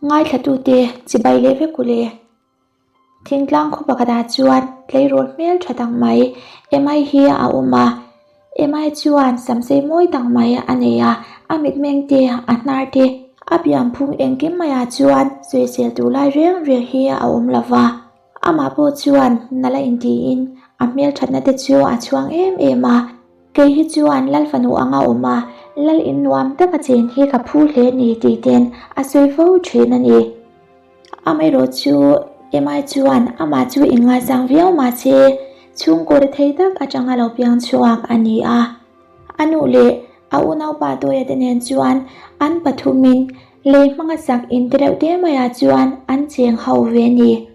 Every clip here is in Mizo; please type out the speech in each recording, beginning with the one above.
Ngaithlatute chibai leh vek u le. Thingtlang khaw pakhatah chuan tleirawl hmel tha tak mai Emai hi a awm a. Emai chuan samsei mawi tak mai a nei a, a mitmeng te, a hnar te, a pianphung engkim maiah chuan sawisel tur lai reng reng hi a awm lo va. Amah pawh chuan nala intiin a hmelthatna te chu a chhuang em em a. Kei hi chuan Lal fanu anga awm a, Lal in nuam taka chen hi ka phu hle ni tih ten a sawi fo thin a ni. Amaherawh chu Emai chuan amah chu inngaisang viau mahse chhungkaw rethei tak atanga lo piang chhuak a ni a. A nu leh a unaupa Tawia te nen chuan an pathumin lei hmanga sak in ti reuh te maiah chuan an cheng ho ve a ni.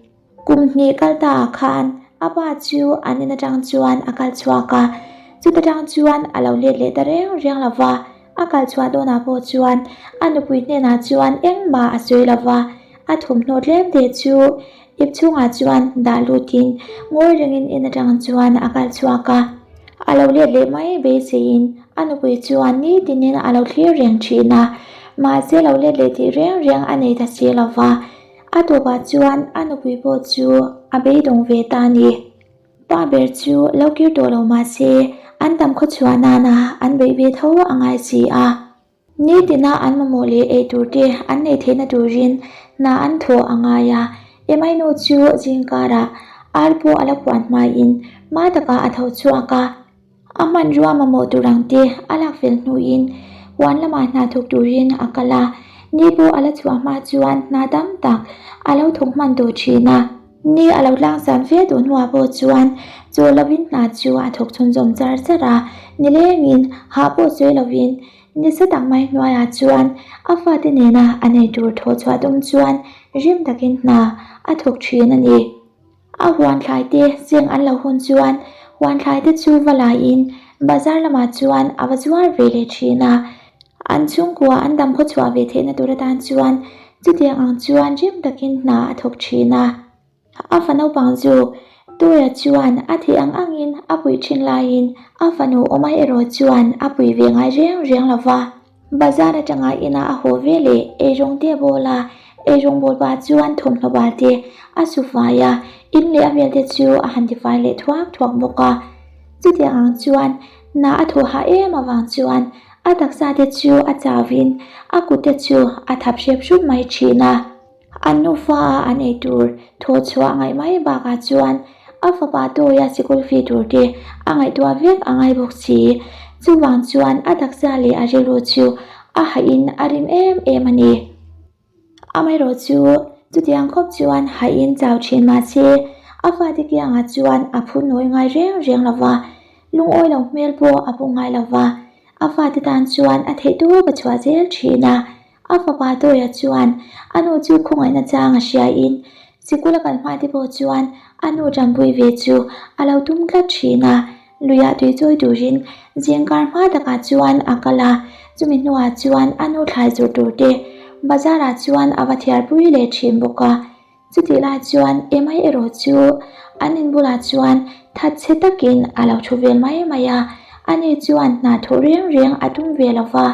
Kum hnih kal ta ah khan a pa chu an in atang chuan a kal chhuak a, chuta tang chuan a lo let leh ta reng reng lo va, a kal chhuah dawnah pawh chuan a nupui hnenah chuan engmah a sawi lo va, a thawmhnaw tlem te chu ip chhungah chuan dah lutin ngawi rengin in atang chuan a kal chhuak a, a lo let leh mai beiseiin a nupui chuan nitinin a lo thlir reng thin a, mahse lo let leh tih reng reng a nei ta si lo va. A tawpah chuan a nupui pawh chu a beidawng ve ta a ni. Pa ber chu lo kir tawh lo mah se an tam khaw chhuah nana an beih ve tho a ngai si a. Nitina an mamawh leh ei tur te an neih theihna turin hna an thawh a ngai a. Emai nu chu zingkarah ar pawh a la puan hmain hma takah a tho chhuak a. A hmanrua mamawh tur ang te a lak fel hnuin huan lamah hna thawk turin a kal a, ni pawh a la chhuah hma chuan hna tam tak a lo thawk hman tawh thin a. Ni a lo tlangsan fe tawh hnuah pawh chuan chaw lovin hna chu a thawk chhunzawm char char a, nilengin hah pawh sawi lovin nisa tak mai hnuaiah chuan a fate nena a nei tur thawh chhuah tum chuan rim takin hna a thawk thin a ni. A huan thlai te cheng an lo hun chuan huan thlai te chu va laiin bazar lamah chuan a va zuar ve leh thin a. An chhungkua an dam khaw chhuah ve theihna tur atan chuan chutiang ang chuan rim takin hna a thawk thin a. A fa naupang chu Tawia chuan a thih ang angin a puih thin laiin a fanu Awmai erawh chuan a puih ve ngai reng reng lo va. Bazar atanga inah a haw ve leh eirawng te a bawl a, eirawng bawl pah chuan thawmhnaw bal te a su fai a, in leh a vel te chu a han tifai leh thuak thuak bawk a. Chutiang ang chuan hna a thawh hah em avang chuan a taksa te chu a chauhin a kut te chu a thap hrep hrup mai thin a. An nufa a an ei tur thaw chhuah ngaih mai bakah chuan a fapa tawia sikul fee tur te a ngaihtuah vek a ngai bawk si. Chuvang chuan a taksa leh a rilru chu a hahin a rim em em a ni. Amaherawh chu chutiang khawp chuan hahin chau thin mahse a fate kiangah chuan a phu nawi ngai reng reng lo va, lungawi lo hmel pawh a pu ngai lo va, a fate tan chuan a theihtawp a chhuah zel thin a. A fapa Tawia chuan a nu chu khawngaihna chang a hriain sikul a kal hma te pawh chuan a nu tanpui ve chu a lo tum tlat thin a. Luiah tui chawi turin zingkar hma takah chuan a kal a, chumi hnuah chuan a nu thlai zawrh tur te bazar ah chuan a va thiarpui leh thin bawk a. Chutih lai chuan Emai erawh chu an in bulah chuan thatchhe takin a lo thu vel mai mai a, ani chuan hna thawh reng reng a tum ve lo va.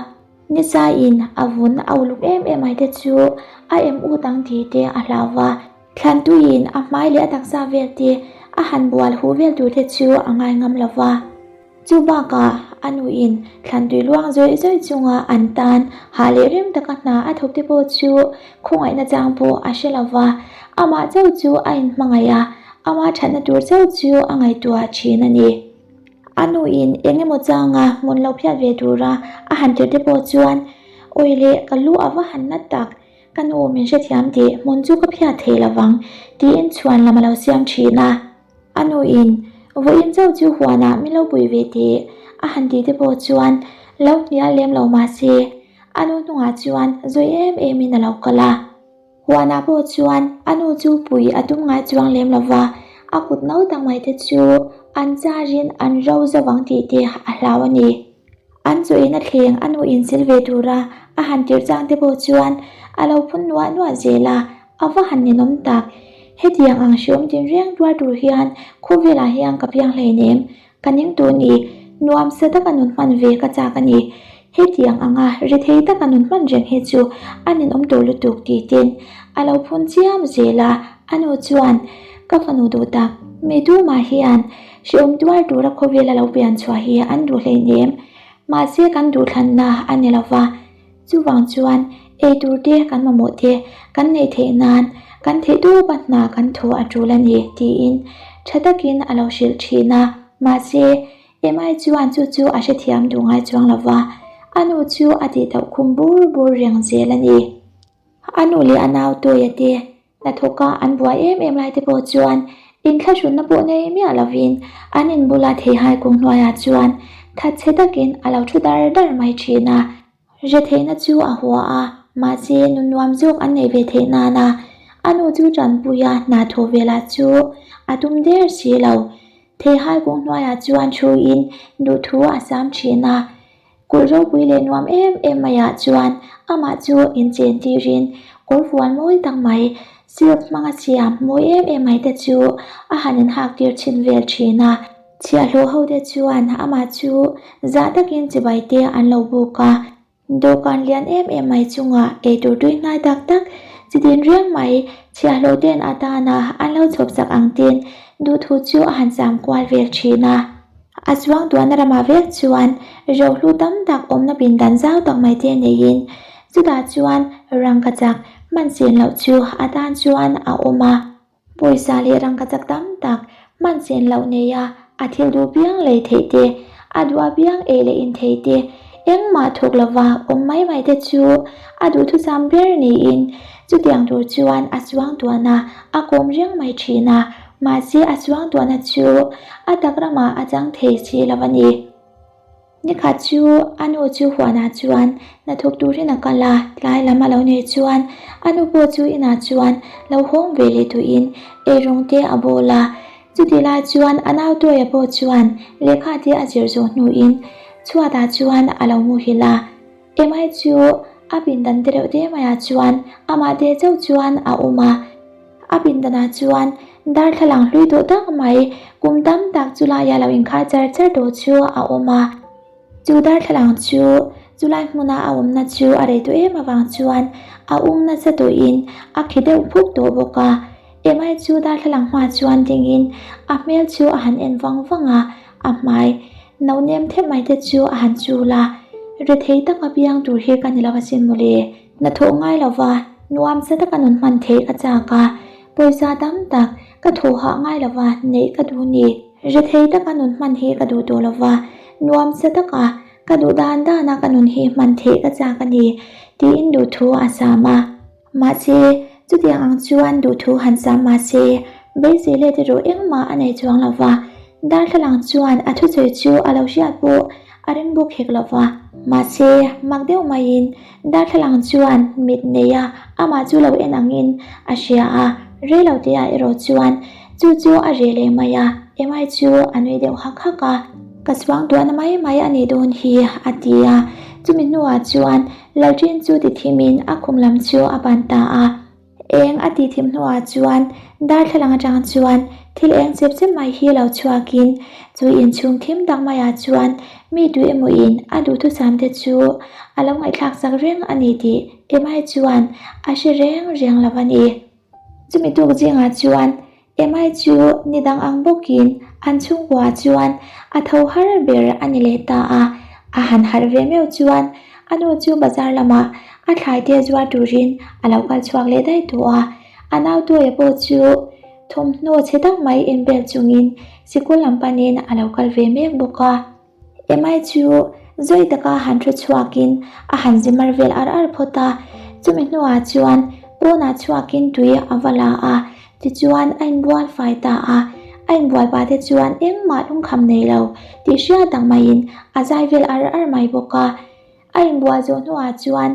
Nisaiin a vun a uluk em em ai te chu a em ut ang tih te a hlau va, thlantuiin a hmai leh a taksa vel te a han bual huh vel tur te chu a ngai ngam lo va. Chu bakah a nuin thlantui luang zawih zawih chunga an tan hah leh rem taka hna a thawk te pawh chu khawngaihna chang pawh a hre lo va, amah chauh chu a inhmangaih a, amah thatna tur chauh chu a ngaihtuah thin a ni. A nuin eng emaw changa hmun lo phiat ve tura a han tirh te pawh chuan, Awi leh ka lu a va han nat tak, ka nu min hrethiam tih hmun chu ka phiat thei lo vang, tiin chhuan lam a lo siam thin a. A nuin, Vawiin chauh chu huanah min lo pui ve teh, a han tih te pawh chuan lo hnial lem lo mah se, a nu hnungah chuan zawi em emin a lo kal a. Huanah pawh chuan a nu chu pui a tum ngai chuang lem lo va, a kut no tak mai te chu an charin an ro zo vang tih te a hlau a ni. An chaw-in a thleng a nu insil ve tura a han tirh chang te pawh chuan a lo phun nuah nuah zel a, a va han ninawm tak. Hetiang ang hriawm tinreng tuar tur hian khawvelah hian ka piang hleinem, Ka ning tur ni, nuam sa taka nun hman ve ka chak a ni. Hetiang anga rethei taka nun hman reng hi chu a ninawm tawh lutuk tih ten a lo phun chiam zel a, a nu chuan, Ka fanu duh tak, mi tumah hian hrehawm tuar tura khawvel a lo pian chhuah hi an duh hleinem, mahse kan duhthlanna a ni lo va, Chuvang chuan ei tur te kan mamawh te kan neih theih nan kan theih tawpa hna kan thaw a tul a ni tiin tha takin a lo hrilh thin a. Mahse, Emai chuan chu chu a hrethiam duh ngai chuang lo va, a nu chu a tih tauh khum bur bur reng zel a ni. A nu leh a nau Tawia te Hnathawka an buai em em lai te pawh chuan inthlahrunna pawh nei miah lovin an inbula theihai kung hnuaiah chuan thatchhe takin a lo thu dar dar mai thin a. Retheihna chu a hua a, mahse nun nuam zawk an neih ve theih nana a nu chu tanpuia hna thawh ve lah chu a tum der si lo. Theihai kung hnuaiah chuan thuin duhthu a sam thin a. Kulh ropui leh nuam em em maiah chuan amah chu inchen tirin kawr fual mawi tak mai, silk hmanga siam mawi em em mai te chu a han inhak tir chhin vel thin a. Chhiahhlawh ho te chuan amah chu zah takin chibai te an lo buk a. Dawhkan lian em em mai chungah eitur tui hnai tak tak chi din riang mai chhiahhlawh ten atana an lo chhawp chak ang tin duhthu chu a han cham kual vel thin a. A chuang tuahna ramah vek chuan rohlu tam tak awmna pindan zau tak mai te neiin chutah chuan rangkachak hman chen loh chu a tan chuan a awm a. Pawisa leh rangkachak tam tak hman chen loh neia a thil duh piang lei theih te, a duh apiang ei leh in thei te, engmah thawk lova awm mai mai te chu a duhthusam ber niin chutiang tur chuan a chuang tuahna a kawm reng mai thin a. Mahse a chuangtuahna chu a tak ramah a chang thei si lo a ni. Nikhat chu a nu chu huanah chuan hnathawk turin a kal a, tlai lam a lo nei chuan a nu pawh chu inah chuan lo hawng ve leh tuin eirawng te a bawl a. Chutih lai chuan a nau Tawia pawh chuan lehkha te a zir zawh hnuin chhuatah chuan a lo muhil a. Emai chu a pindan te reuh te maiah chuan amah te chauh chuan a awm a. A pindanah chuan darthlalang hlui tawh tak mai kum tam tak chu laia lo inkhai char char tawh chu a awm a. Chu darthlalang chu chulai hmuna a awmna chu a rei tawh em avang chuan a um nasa tawhin a khi deuh phuk tawh bawk a. Emai chu darthlalang hma chuan dingin a hmel chu a han en vang vang a, a hmai no nem thep mai te chu a han chul a. Rethei taka piang tur hi ka ni lo asin mawle. Hnathawh ngai lova nuam sa taka nun hman theih ka chak a, pawisa tam tak ka thawh hah ngai lova neih ka duh ni. Rethei taka nun hman hi ka duh tawh lova, nuam sa taka ka duh dan dana ka nun hi hman theih ka chak a ni, tiin duhthu a sam a. Mahse, chutiang ang chuan duhthu han sam mahse, beisei let erawh engmah a nei chuang lova, darthlalang chuan a thusawi chu a lo hriat pawh a ring bawk hek lova. Mahse, mak deuh maiin Darthlalang chuan mit nei a, amah chu lo en angin a hria a, rei lo teh ah erawh chuan chu chu a reh leh mai a, Emai chu a nui deuh hak hak a. Ka chuang duahna mai mai a nih dawn hi, a ti a, chumi hnuah chuan Lalṭin chu ti thimin a khum lam chu a ban ta a. Eng a tih thim hnuah chuan darthlalang atang chuan thil eng chep chep mai hi lo chhuakin chu inchhung thim tak maiah chuan mi tui emawin a duhthusam te chu a lo ngaihthlak chak reng a ni tih Emai chuan a hre reng reng lo a ni. Chumi tuk zingah chuan Emai chu ni dang ang bawkin an chhungkua chuan a tho har ber a ni leh ta a, a han harh ve meuh chuan a nu chu bazar lamah a thlai te zuar turin a lo kal chhuak leh daih tawh a, a nau Tawia pawh chu thawmhnaw chhe tak mai inbel chungin sikul lam panin a lo kal ve mek bawk a. Emai chu zawi taka han thu chhuakin a han zi mar vel ar ar phawt a, chumi hnuah chuan pawnah chhuakin tui a va la a, tichuan a inbual fai ta a, a inbual pah te chuan engmah lungkham nei lo tih hriat tak maiin a zai vel ar ar mai bawk a. A inbual zawh hnuah chuan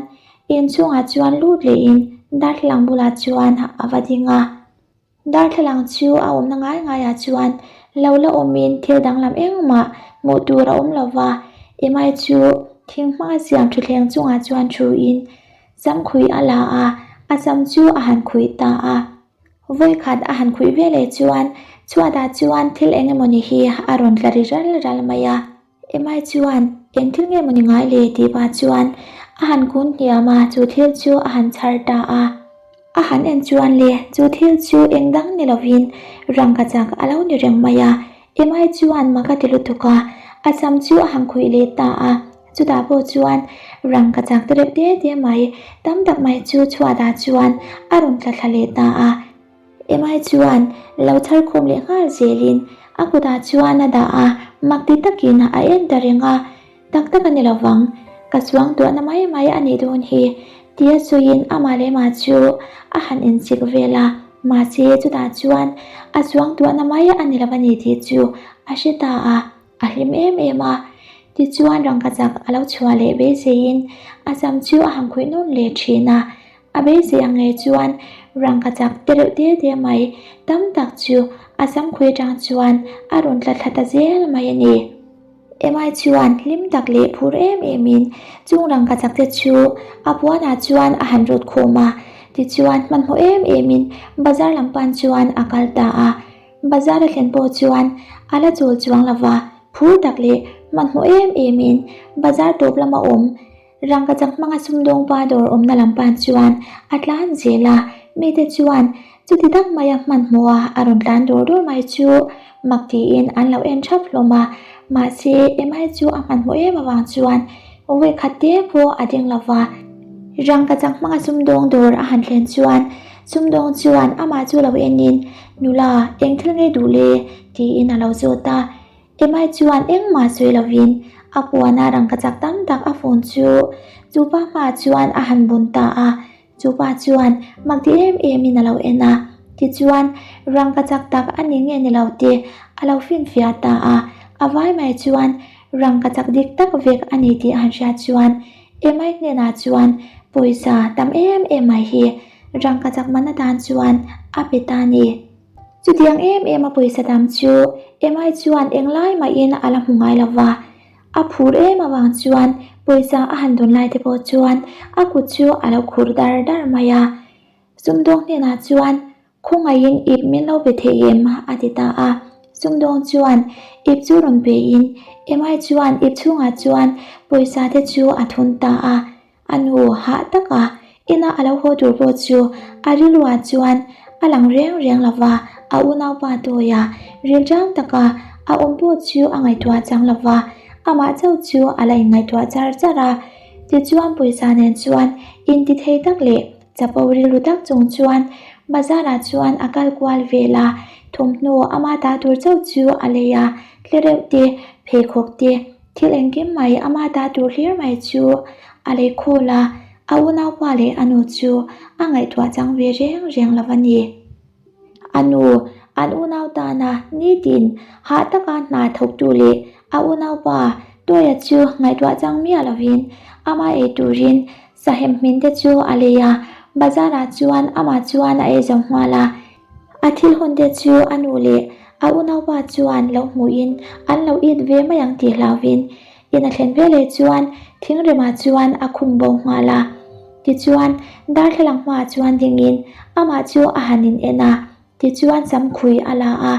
inchhungah chuan lut lehin darthlalang bulah chuan a va ding a. Darthlalang chu a awmna ngai ngaiah chuan lo la awmin thil danglam engmah hmuh tur a awm lo va, Emai chu thing hmanga siam thutthleng chungah chuan thuin sam khuih a la a, a sam chu a han khuih ta a. Vawikhat a han khuih veleh chuan chhuatah chuan thil eng emawni hi a rawn tla ri ral ral mai a. Emai chuan Eng thil nge maw ni ngai le tih pah chuan a han kun hniam a, chu thil chu a han chhar ta a. A han en chuan le chu thil chu eng dang ni lovin rangkachak a lo ni reng mai a, Emai chuan mak a ti lutuk a, a sam chu a han khuih leh ta a, chutah pawh chuan rangkachak te reuh te te mai tam tak mai chu chhuatah chuan a rawn tla thla leh ta a. Emai chuan lo chhar khawm leh nghal zelin a kutah chuan a dah a, mak ti takin a en ta reng a, tak tak a ni lovang, ka chuang tuahna mai mai a nih dawn hi tia sawiin amah leh mah chu a han insik vel a, mahse chutah chuan a chuang tuahna mai a ni lo a ni tih chu a hre ta a, a hlim em em a. Tichuan rangkachak a lo chhuah leh beiseiin a sam chu a han khuih nawn leh thin a, A beisei ang ngei chuan rangkachak te reuh te te mai tam tak chu a samkhui atang chuan a rawn tla thla ta zel mai a ni. Emai chuan hlim tak leh phur em emin chung rangkachak te chu a puanah chuan a han rawt khawm a, tichuan hmanhmawh em emin bazar lam pan chuan a kal ta a. Bazar a thlen pawh chuan a la chawl chuang lova, phur tak leh hmanhmawh em emin bazar tawp lama awm Rangkachak hmanga sumdawng pa dawr awmna lam pan chuan a tlan zel a, mite chuan chuti tak maia hmanhmawh a a rawn tlan dawr dawr mai chu mak tiin an lo en thap hlawm a, mahse Emai chu a hmanhmawh em avang chuan vawikhat te pawh a ding lo va. Rangkachak hmanga sumdawng dawr a han thlen chuan sumdawng chuan amah chu lo enin, Nula, eng thil ngei duh le? tiin a lo zawt a. Emai chuan engmah sawi lovin a puana rangkachak tam tak a phone chu chupa hmaah chuan a han bun ta a, chupa chuan mak ti em emin a lo en a, tichuan rangkachak tak a ni nge ni lo te a lo finfiah ta a, a vai mai chuan rangkachak dik tak vek a ni tih a han hriat chuan Emai hnenah chuan pawisa tam em em mai hi rangkachak man atan chuan a pe ta a ni. Chutiang em em a pawisa tam chu Emai chuan englai mahin a la hmu ngai lo va, a phur em avang chuan pawisa a han dawn lai te pawh chuan a kut chu a lo khur dar dar mai a. Sumdawng hnenah chuan Khawngaihin ip min lo pe thei em? a ti ta a. Sumdawng chuan ip chu rawn pein Emai chuan ip chhungah chuan pawisa te chu a thun ta a. A nu hah taka ina a lo haw tur pawh chu a rilruah chuan a lang reng reng lo va, a unaupa tawia rilṭam taka a awm pawh chu a ngaihtuah chang lo va, amah chauh chu a la inngaihtuah char char a. Tichuan pawisa nen chuan intithei tak leh chapo rilru tak chung chuan bazarah chuan a kal kual vel a, thawmhnaw ama ta tur chauh chu a lei a, tlereuh te, pheikhawk te, Thil engkim mai ama ta tur hlir mai chu a lei khawl a, a unaupa leh a nu chu a ngaihtuah chang ve reng reng lo a ni. A nu, an unau tana nitin hah taka hna thawktu leh a unaupa Tawia chu ngaihtuah chang miah lovin ama ei turin sahem hmin te chu a lei a, bazar ah chuan amah chuan a ei zo nghal a. A thil hawn te chu a nu leh a unaupa chuan lo hmuhin an lo it ve mai ang tih hlauvin in a thlen veleh chuan thingremah chuan a khung bo nghal a. Tichuan darthlalang hmaah chuan dingin amah chu a han in en a, tichuan sam khui a la a.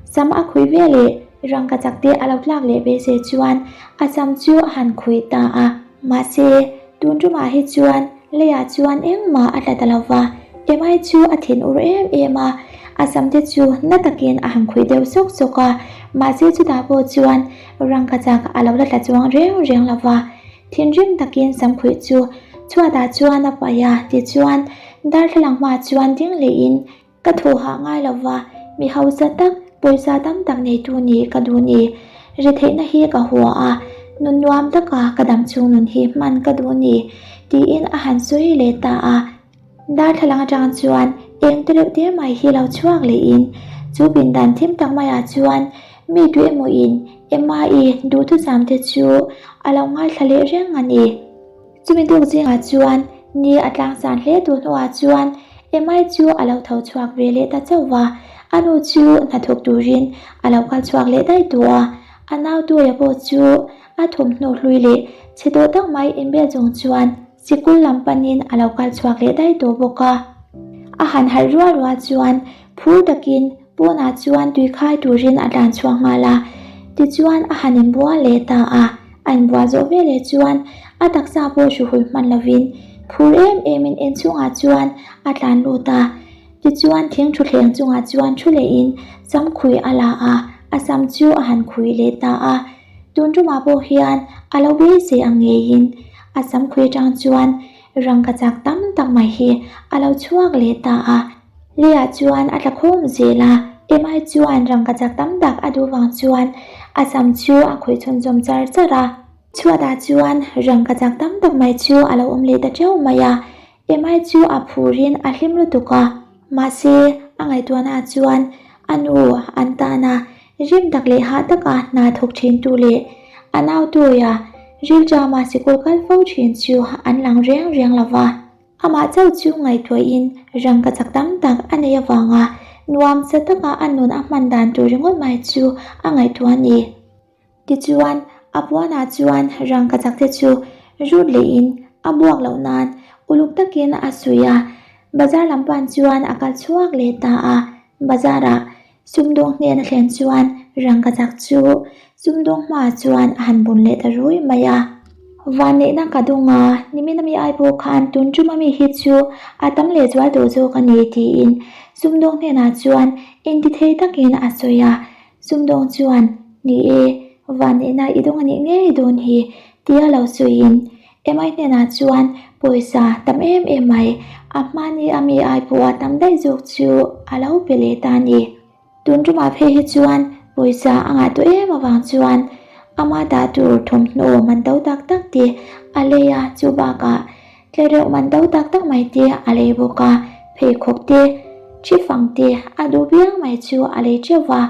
Sam a khui veleh rangkachak te a lo tlak leh beisei chuan a sam chu a han khui ta a. Mahse, tun tumah hi chuan leiah chuan engmah a tla ta lo va, Emai chu a thin ur em em a, a sam te chu na takin a han khuih deuh sawk sawk a, mahse chutah pawh chuan rangkachak a lo la tla chuang reng reng lo va. Thinrim takin sam khuih chu chhuatah chuan a paih a, tichuan darthlalang hmaah chuan ding lehin Ka thaw hah ngai lo va, mi hausa tak, pawisa tam tak neitu nih ka duh ni. Retheihna hi ka hua a, nun nuam taka ka dam chhung nun hi hman ka duh ni, tiin a han sawi leh ta a. Darthlalang atang chuan eng te reuh te mai hi lo chhuak lehin chu pindan thim tak maiah chuan mi tu emawin Emma-i duhthusam te chu a lo ngaithla leh reng a ni. Chumi duk zingah chuan ni a tlangsan hle tur hnuah chuan Emai chu a lo tho chhuak ve leh ta chauh va, a nu chu hnathawk turin a lo kal chhuak leh daih tawh a, a nau Tuia pawh chu a thawmhnaw hlui leh chhe tawh tak mai inbel chung chuan sikul lam panin a lo kal chhuak leh daih tawh bawk a. A han harh rual rual chuan phur takin pawnah chuan tui khai turin a tlan chhuak nghal a, tichuan a han inbual leh ta a. A inbual zawh veleh chuan a taksa pawh hruhul hman lovin phur em emin inchhungah chuan a tlan lut a. Tichuan thing thutthleng chungah chuan thu lehin sam khuih a la a, a sam chu a han khuih leh ta a. Tun tumah pawh hian a lo beisei ang ngeiin a sam khuih atang chuan rangka chak tam tak mai hi a lo chhuak leh ta a. Leiah chuan a tla khawm zel a, Emai chuan rangka chak tam tak a duh vang chuan a sam chu a khawih chhunzawm char char a. Chhuatah chuan rangka chak tam tak mai chu a lo awm leh ta teuh mai a, Emai chu a phurin a hlim lutuk a, mahse a ngaihtuahnaah chuan a nu an tana rim tak leh hah taka hna thawk thintu leh a nautuia rilṭama sikul kal fo thin chu an lang reng reng lo va. Amah chauh chu ngaihtuahin rangka chak tam tak a neih avanga nuam sa taka a nun a hman dan tur ringawt mai chu a ngaihtuah a ni. Tichuan, a puanah chuan rangka chak te chu rut lehin a buak loh nan uluk takin a suih a, bazar lam pan chuan a kal chhuak leh ta a. Bazarah sumdawng hnen a thlen chuan rangka chak chu sumdawng hmaah chuan a han bun leh ta rui mai a. Vanneihna ka dawng a, nimin ami ai pawh khan tun tum ami hi chu a tam leh zual tawh zawk a ni tiin sumdawng hnenah chuan intithei takin a sawi a. Sumdawng chuan, Ni e, vanneihna i dawng a nih ngei dawn hi, tia lo sawiin MI hnenah chuan pawisa tam em em mai, a hmani a mi ai pawha tam daih zawk chu a lo pe leh ta a ni. Tun tumah phei hi chuan pawisa a ngah tawh em avang chuan ama dah tur thawmhnaw man to tak tak te a lei a, chu bakah Tlereuh man do tak tak mai te a lei bawk a, pheikhawk te, thi fang te a duh viau mai chu a lei teuh va,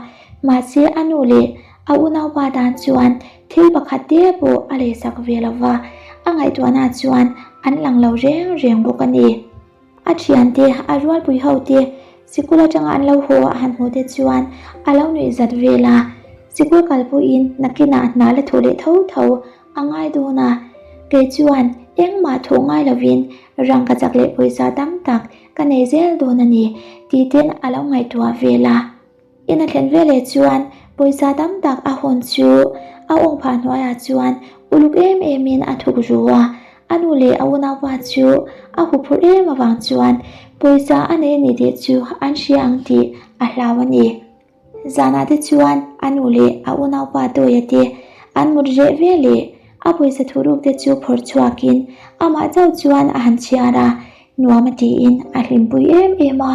mahse a nu leh a unaupa tan chuan thil pakhat te pawh a lei sak ve lo va, a ngaihtuahna chuan an lang lo reng reng bawk a ni. A thiante, a rualpui ho te sikul atanga an lo haw a han hmuh te chuan a lo nuih zat vel a, sikul kal pawhin nakinah hna la thawh leh tho tho A ngai dawn a, kei chuan engmah thawh ngai lovin rangka chak leh pawisa tam tak ka nei zel dawn a ni tih ten a lo ngaihtuah vel a. In a thlen veleh chuan pawisa tam tak a hawn chu a awng phah hnuaiah chuan uluk em emin a thuk ru a, a nu leh a unaupa chu a huphurh em avang chuan pawisa a nei a ni tih chu an hria ang tih a hlau a ni. Zanah te chuan a nu leh a unaupa Tawia te an mut reh ve leh a pawisa thuruk te chu phawrh chhuakin amah chauh chuan a han chhiar a, nuam a tiin a hlimpui em em a.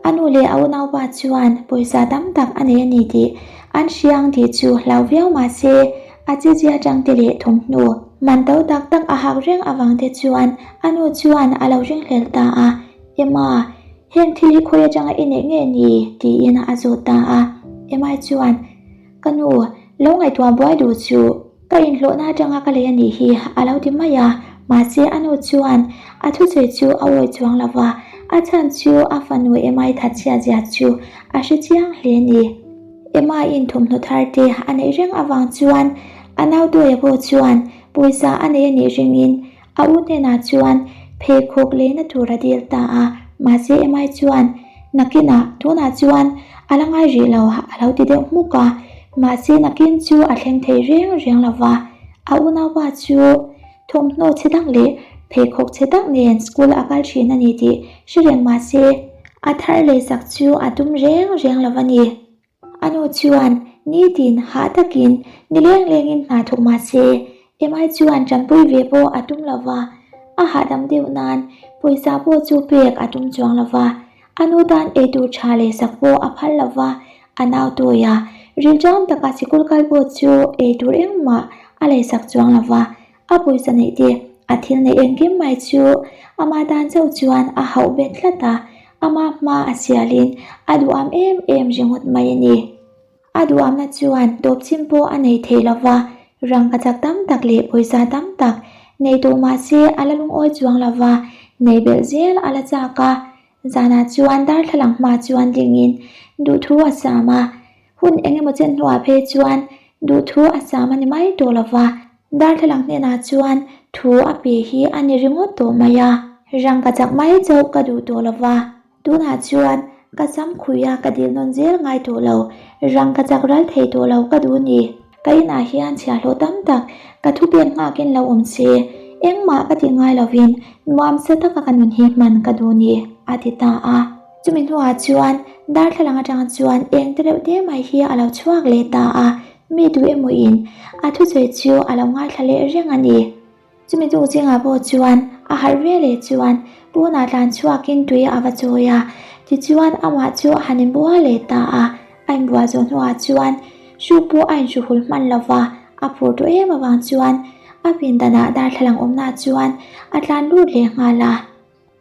A nu leh a unaupa chuan pawisa tam tak a nei a ni tih an hriang tih chu hlau viau mah se a chizia tang te leh thawmhnaw man to tak tak a hak reng avang te chuan a nu chuan a lo ringhlel ta a, Emma, Heng thil hi khawi atanga i neih nge ni? tiin a zawt ta a. Emai chuan, Ka nu, lo ngaihtuah buai duh chu ka inhlawhna atanga ka lei a nih hi a lo ti mai a. Mahse a nu chuan a thusawi chu a awi chuang lo va, a chhan chu a fanu Emai thatchhia zia chu a hre chiang hle a ni. Emaiin thawmhnaw thar te a neih reng avang chuan a nautuaia pawh chuan pawisa a nei a nih ringin A u hnenah chuan pheikhawk leina tur a dil ta a, mahse Emai chuan nakinah tunah chuan a la ngai rih lo a lo ti deuh hmuk a, mahse nakin chu a thleng thei reng reng lo va, a unaupa chu thawmhnaw chhe tak leh pheikhawk chhe tak nen school a kal thin a ni tih hre reng mahse a thar leisak chu a tum reng reng lo a ni. A nu chuan nitin hah takin ni leng lengin hna thawk mah se, Emai chuan tanpui ve pawh a tum lo va, a hahdam deuh nan pawisa pawh chu pek a tum chuang lo va, a nu tan eitur tha leh sak pawh a phal lo va, a nau tawia rilṭam taka sikul kal pawh chu eitur engmah a leisak chuang lo va, A pawisa neih te, a thil neih engkim mai chu ama tan chauh chuan a hauh bet tlat a, ama hma a sialin a duham em em ringawt mai a ni. A duhamna chuan tawpchim pawh a nei thei lo va, rangkachak tam tak leh pawisa tam tak nei tawh mah se a la lungawi chuang lo va, nei belh zel a la chak a. Zanah chuan darthlalang hma chuan dingin duhthu a sam a, Hun eng emaw chen hnuah phei chuan duhthu a sam a ni mai tawh lo va, darthlalang hnenah chuan thu a pe hi a ni ringawt tawh mai a. Rangka chak mai chauh ka duh tawh lo va, tunah chuan ka sam khui a ka dil nawn zel ngai tawh lo, rangka chak ral thei tawh lo ka duh ni. Ka inah hian chhiahhlawh tam tak Ka thupek nghakin lo awm se, engmah ka tih ngai lovin nuamsa taka ka nun hi hman ka duh ni, a ti ta a. Chumi hnuah chuan darthlalang atang chuan eng te reuh te mai hi a lo chhuak leh ta a, mi duh emawin a thusawi chu a lo ngaithla leh reng a ni. Chumi tuk zingah pawh chuan a harh ve leh chuan pawnah tlan chhuakin tui a va chawi a, tichuan amah chu a han inbual leh ta a, a inbual zawh hnuah chuan hruk pawh a inhru hul hman lo va, a phur tawh em avang chuan a pindanah darthlalang awmnaah chuan a tlan lut leh nghal a.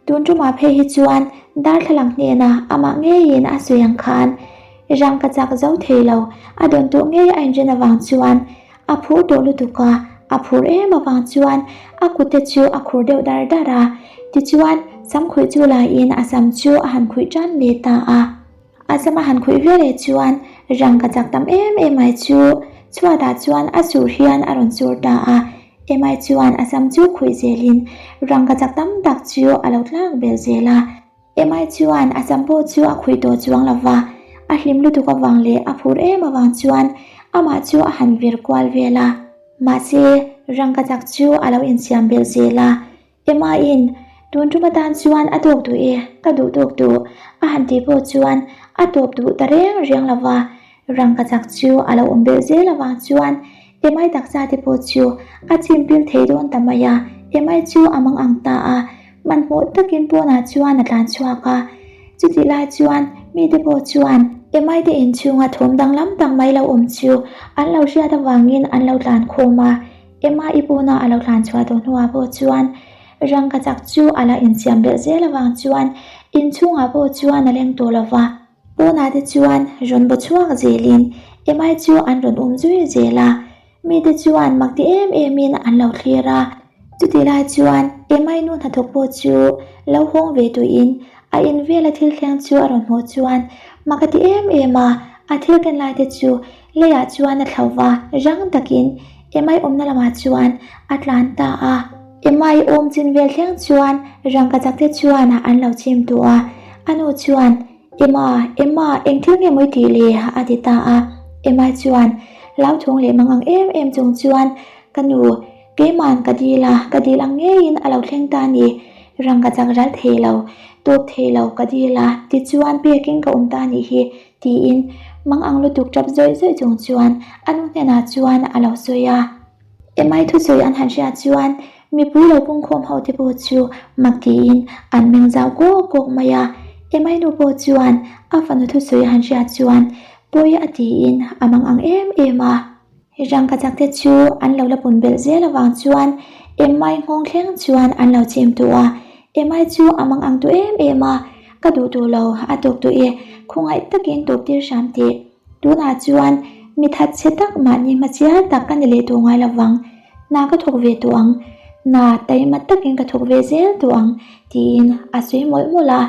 Tun tumah phei hi chuan darthlalang hnenah amah ngeiin a sawi ang khan rang ka chak zo thei lo, a dawn tawh ngei a inren avang chuan a phur tawh lutuk a, a phur em avang chuan a kut te chu a khur deuh dar dar a, tichuan sam khuih chu laiin a sam chu a han khuih tan leh ta a. A sam a han khuih ve leh chuan rang ka chak tam em em mai chu chhuatah chuan a sur hian a rawn sur ta a, Emai chuan a sam chu khuih zelin rang ka chak tam tak chu a lo tlak belh zel a. Emai chuan a sam pawh chu a khuih tawh chuang lo va, a hlim lutuk avang leh a phur em avang chuan amah chu a han vir kual vel a. Mahse, rang ka chak chu a lo insiam belh zel a, Emma-in, Tun tum atan chuan a tawk duh e, ka duh tawk duh, a han tih pawh chuan a tawp duh ta reng reng lo va, rangkachak chu a lo awm belh zel avang chuan Emma-i taksa te pawh chu a chim pil thei dawn ta mai a, Emma-i chu a mang ang ta a, hmanhmawh takin pawnah chuan a tlan chhuak a, chutih lai chuan mite pawh chuan Emma-i te inchhunga thawm danglam tak mai lo awm chu an lo hriat avangin an lo tlan khawm a. Emma i pawna a lo tlan chhuah tawh hnuah pawh chuan rangkachak chu a la insiam belh zel avang chuan inchhungah pawh chuan a leng tawh lo va. Pawnah te chuan rawn baw chhuak zelin Emma chu an rawn um zui zel a, mite chuan mak ti em emin an lo thlir a. Chutih lai chuan Emma i nu hnathawk pawh chu lo hawng ve tuihin a in vela thil thleng chu a rawn hmuh chuan mak a ti em em a, a thil ken lai te chu Leiah chuan a thlauh va, rang takin Emai awmna lamah chuan a tlan ta a. Emai awm chin vel thleng chuan rangkachak te chuan an lo chim tawh a. A nu chuan, Emma, Emma, eng thil nge mawi tih le? a ti ta a. Emai chuan hlauthawng leh mangang em em chung chuan, Ka nu, Keiman ka dil a, ka dil ang ngeiin a lo thleng ta a ni. Rangkachak ral thei lo, tawp thei lo ka dil a, tichuan pekin ka awm ta a nih hi, tiin mang ang lutuk tap zawih zawih chung chuan a nu hnenah chuan a lo sawi a. Emai thusawi an han hriat chuan mipui lo pungkhawm ho te pawh chu mak tiin an meng zau kawk kawk mai a. Emai nu pawh chuan a fanu thusawi a han hriat chuan pawi a tiin a mang ang em em a. Rangkachak te chu an lo la pun belh zel avang chuan Emai nghawng thleng chuan an lo chim tawh a, Emai chu a mang ang tawh em em a, ka duh tawh lo a tawk tawh e, khawngaih takin tawp tir hram teh. Tunah chuan mi that chhe tak mahni hmachial tak ka ni leh tawh ngai lovang, hna ka thawk ve tawh ang, hna taima takin ka thawk ve zel tawh ang tiin a sawi mawlh mawlh a.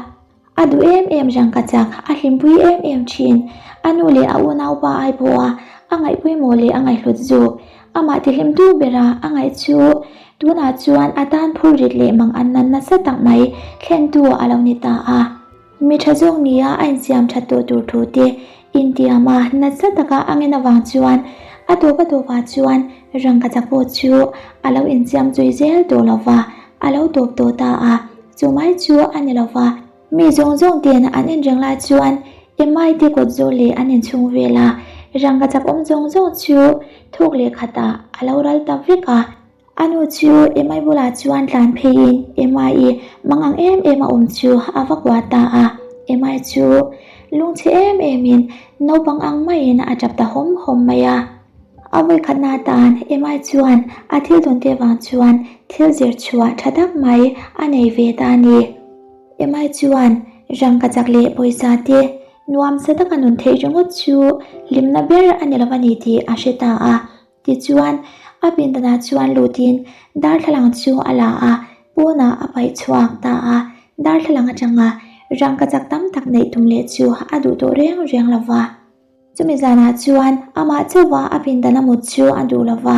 A duh em em rang ka chak, a hlimpui em em thin. A nu leh a unaupa ai pawha a ngaihpawimawh leh a ngaihhlut zawk. Amah tihlimtu bera a ngaih chu tunah chuan a tan phurrit leh mang an nan nasa tak mai thlentu a lo ni ta a. Mi tha zawk nia a insiam that tawh tur thu te intiam a nasa taka a ngen avang chuan a tawp a tawpah chuan rangkachak pawh chu a lo insiam zui zel tawh lova a lo tawp tawh ta a. Chu mai chu a ni lo va, mi zawng zawng ten an en reng lai chuan Emai te kawt zawh leh an inchhung vel a, rangka chak awm zawng zawng chu thuk leh khatah a lo ral ta vek a. A nu chu Emai bulah chuan tlan pheiin Emai mangang em em a awm chu a va kuah ta a, Emai chu lungchhe em emin naupang ang maiin a tap ta hawm hawm mai a. A vawikhatna atan Emma chuan a thil tawn te vang chuan thil zir chhuah tha tak mai a nei ve ta a ni. Emma chuan rangkachak leh pawisa te nuamsa taka nun theih ringawt chu hlimna ber a ni lo a ni tih a hre ta a. Tichuan, a pindanah chuan lutin darthlalang chu a la a, pawnah a paih chhuak ta a. Darthlalang atanga rangkachak tam tak neih tum leh chu a duh tawh reng reng lo va. Chumi zanah chuan amah chauha a pindan a mut chu a duh lo va,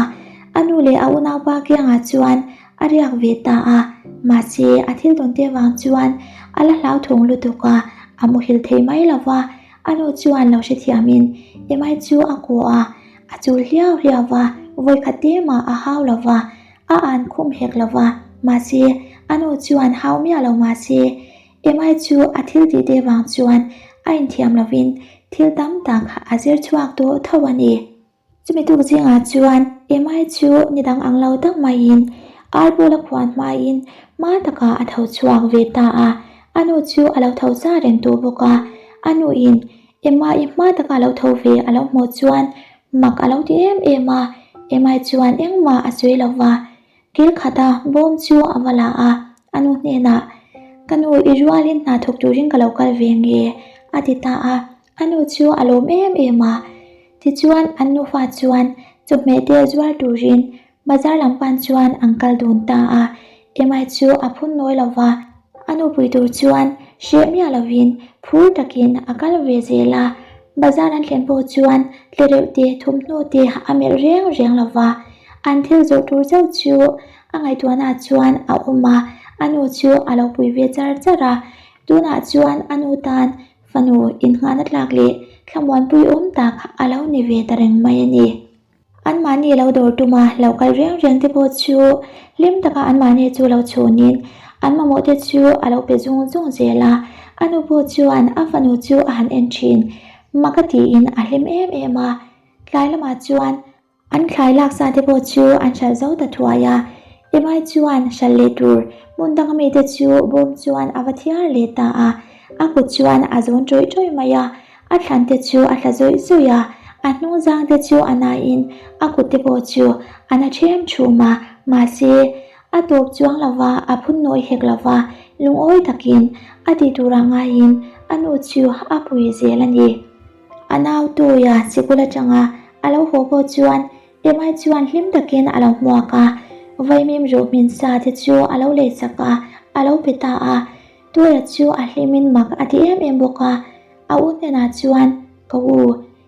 a nu leh a unaupa kiangah chuan a riak ve ta a, mahse a thil tawn te vang chuan a la hlauthawng lutuk a, a muhil thei mai lo va, a nu chuan lo hrethiamin Emai chu a kuah a, a chul hliau hliau va. Vawikhat te mah a hau lo va, a an khum hek lo va, mahse, a nu chuan hau miah lo mahse, Emai chu a thil tih te vang chuan a inthiam lovin thil tam tak a zir chhuak tawh tho a ni. Chumi tuk zingah chuan Emai chu ni dang ang lo tak maiin Arbawla khuan hmain hma takah a tho chhuak ve ta a, a nu chu a lo tho za reng tawh bawk a, a nuin Emma-i hma taka a lo tho ve a lo hmuh chuan mak a lo ti em em a, Emma-i chuan engmah a sawi lo va, kil khata bawm chu a va la a, a nu hnenah, Ka nu, i rualin hna thawk turin ka lo kal ve nge? a ti ta a, a nu chu a lawm em em a. Tichuan an nufa chuan chawhmeh te zuar turin Bazar lam pan chuan an kal dun ta a, Emai chu a phun nawi lo va, a nupui tur chuan hreh miah lovin phur takin a kal ve zel a, bazar an thlen pawh chuan tlereuh te thawmhnaw te a melh reng reng lo va, an thil zawrh tur chauh chu a ngaihtuahnaah chuan a awm a, a nu chu a lo pui ve char char a, tunah chuan a nu tan fanu innghahna tlak leh thlamuanpui awm tak a lo ni ve ta reng mai a ni. Anmahni lo dawr tuma lo kal reng reng te pawh chu hlim taka anmahni chu lo chhunin an mamawh te chu a lo pe zung zung zel a, a nu pawh chuan a fanu chu a han en thin. Mak a tiin a hlim em em a, tlai lamah chuan an thlai laksa te pawh chu an hralh zo ta thuai a, Emai chuan hralh leh tur hmun danga mite chu bawm chuan a va thiar leh ta a, a kut chuan a zawn ṭawih ṭawih mai a, A thlan te chu a tla zawih zawih a, a hnung zang te chu a nain a kut te pawh chu a na ṭhem ṭhum a, mahse, a tawp chuang lo va, a phun nawi hek lo va, lungawi takin a tih turah ngaiin a nu chu a pui zel a ni. A nau Tawia sikul atanga a lo haw pawh chuan Emai chuan hlim takin a lo hmuak a, vaimim ruh hmin sa te chu a lo leisak a, a lo pe ta a. Tawia chu a hlimin mak a ti em em bawk a, a u hnenah chuan, Ka u,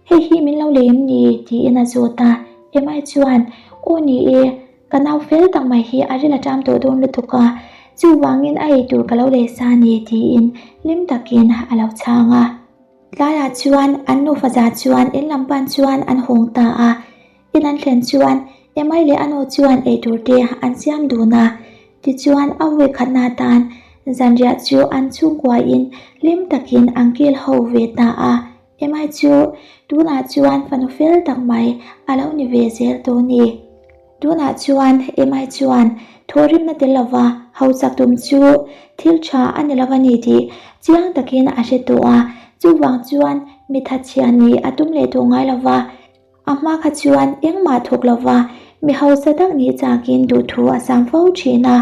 hei hi min lo lei em ni? tiin a zawt a. Emai chuan, Aw ni e, ka nau fel tak mai hi a ril a ṭam tawh dawn lutuk a, chuvangin a eitur ka lo lei sa a ni, tiin hlim takin a lo chhang a. Tlaiah chuan an nufa za chuan in lam pan chuan an hawng ta a, in an thlen chuan Emai leh a nu chuan eitur te an siam dun a, tichuan a vawi khatna atan zanriah chu an chhungkuain hlim takin an kil ho ve ta a, Emai chu tunah chuan fanu fel tak mai a lo ni ve zel tawh a ni. Tunah chuan Emai chuan thawhrimna tel lova hausak tum chu thil tha a ni lo a ni tih chiang takin a hre tawh a, chuvang chuan mi thatchhia nih a tum leh tawh ngai lova, a hma kha chuan engmah thawk lova mi hausa tak nih chakin duhthu a sam fo thin a,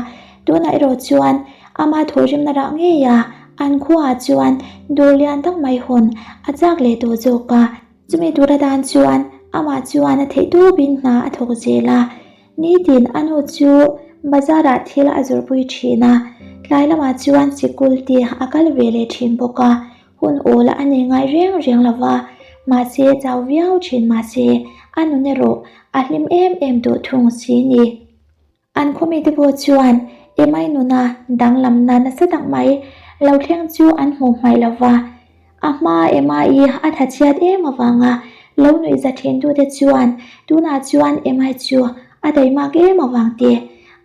tunah erawh chuan ama thawhrimna rah ngei a, an khuaah chuan dawr lian tak mai hawn a chak leh tawh zawk a. Chumi tur atan chuan amah chuan a theih tawpin hna a thawk zel a, nitin a nu chu bazar-ah thil a zawrhpui thin a, tlai lamah chuan sikul te a kal ve leh thin bawk a, hun awl a nei ngai reng reng lo va, mahse chau viau thin mahse a nun erawh a hlim em em tawh thung si ni. An khawmite pawh chuan Emai nuna danglamna nasa tak mai lo thleng chu an hmuh hmaih lo va, a hma Emai a tha chhiat em avanga lo nuih za thintute chuan tunah chuan Emai chu a daimak em avang te,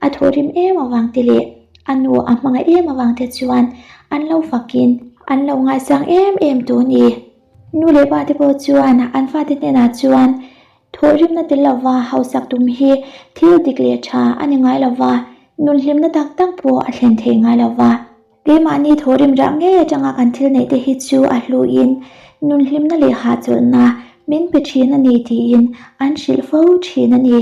a thawhrim em avang te leh a nu a hmangaih em avang te chuan an lo fakin an lo ngaisang em em tawh a ni. Nu leh pa te pawh chuan an fate hnenah chuan Thawhrimna tel lova hausak tum hi thil dik leh tha a ni ngai lova, nun hlimna tak tak pawh a thlen thei ngai lova. Keimahni thawhrim rah ngei atanga kan thil neih te hi chu a hluin nun hlimna leh hahchawlhna min pe thin a ni tiin an hrilh fo thin a ni.